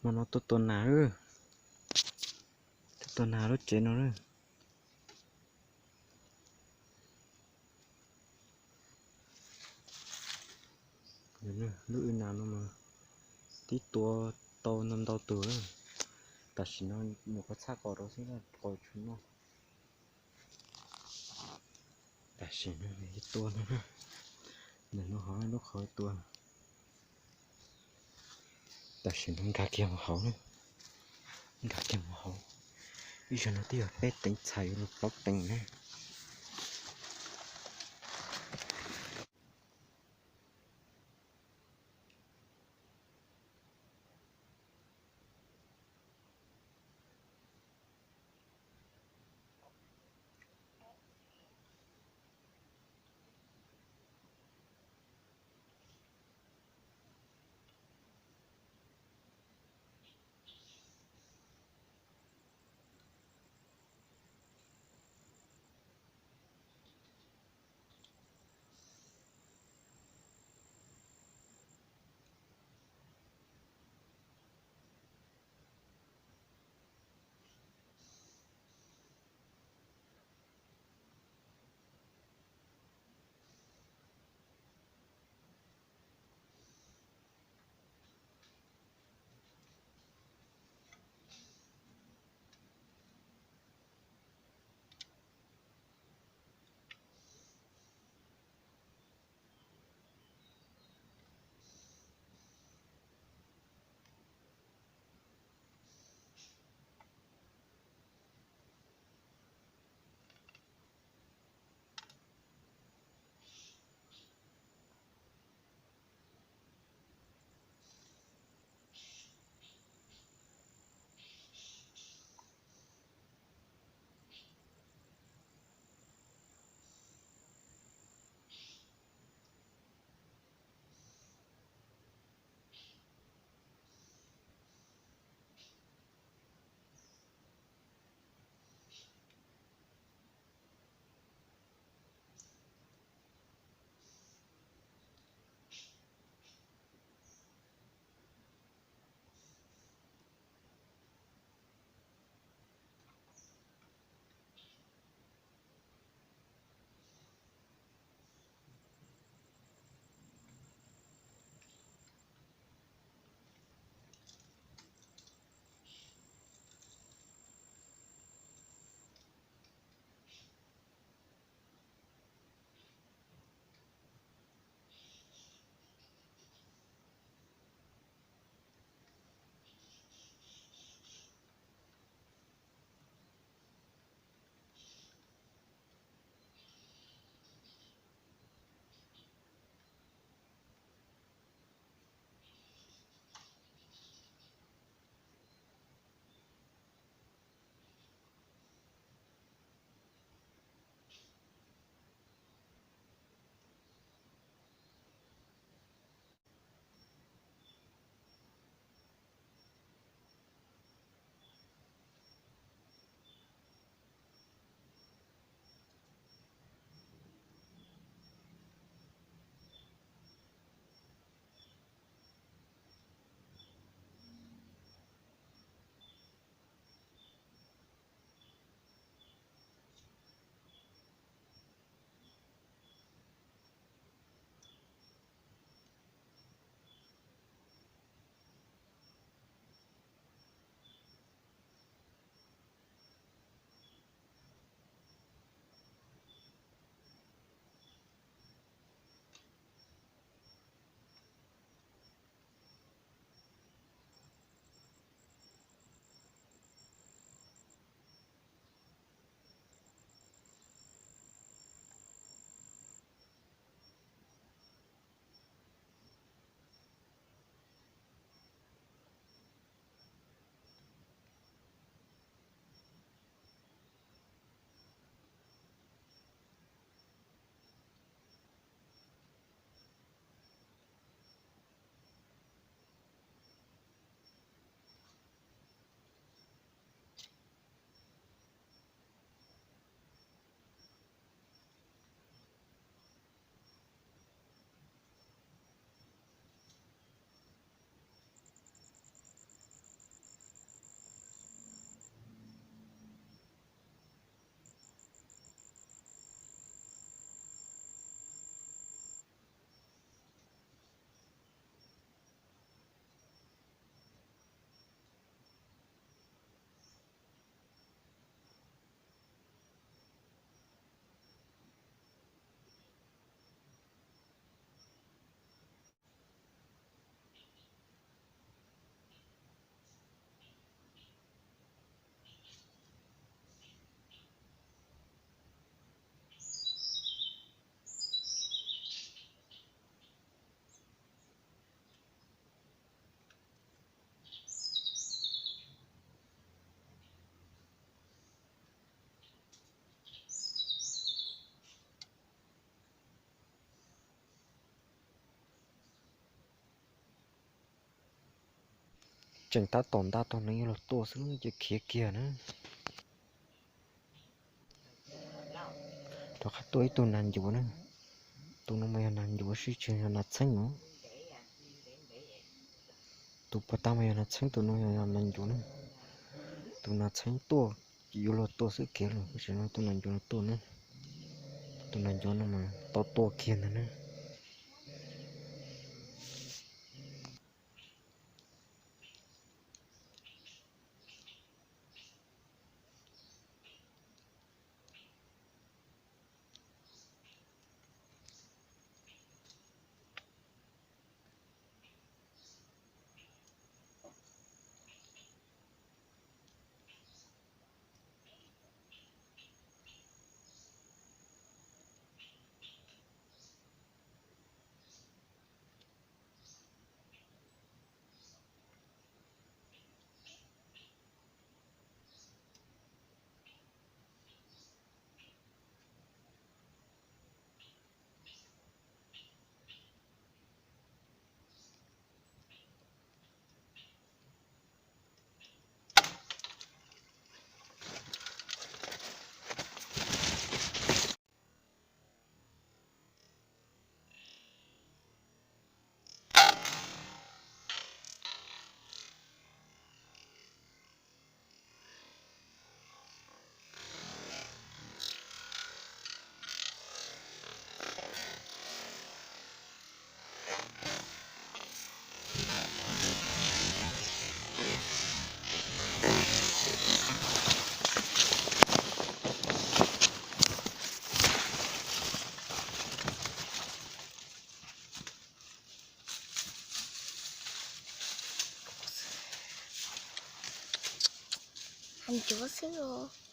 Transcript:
Hmo no tuaj tua nas, tuaj tua nas lub tsev no na. Lub nas no mas twb tua tau ntau ntau tus. Tam sim no nyuam qhuav txhaj qos rau xwb, qos tsis noj. Tam sim no tua no, ntawm no ho lub qhov tua. Tam sim no nkag kiag mus hauv na, nkag kiag mus hauv. Ib zaug no twb yog peb teev txhais yuav luag plaub teev na. Tseem tab tom nta tau nws yuav luag tua xwb ces khiav kiag na. Rov qab tuaj ib tug nas ncuav na. Tus no mas yog nas ncuav sib tseem yog nas txheeb os. Tus puag ta mas yog nas txheeb, tus no yog nas ncuav na. Tus nas txheeb tuaj ces yuav luag tua xwb kiag los, tab sis no tus nas ncuav no tuaj na. Tus nas ncuav no mas tau tua kiag ntag na. Ncuav xwb os.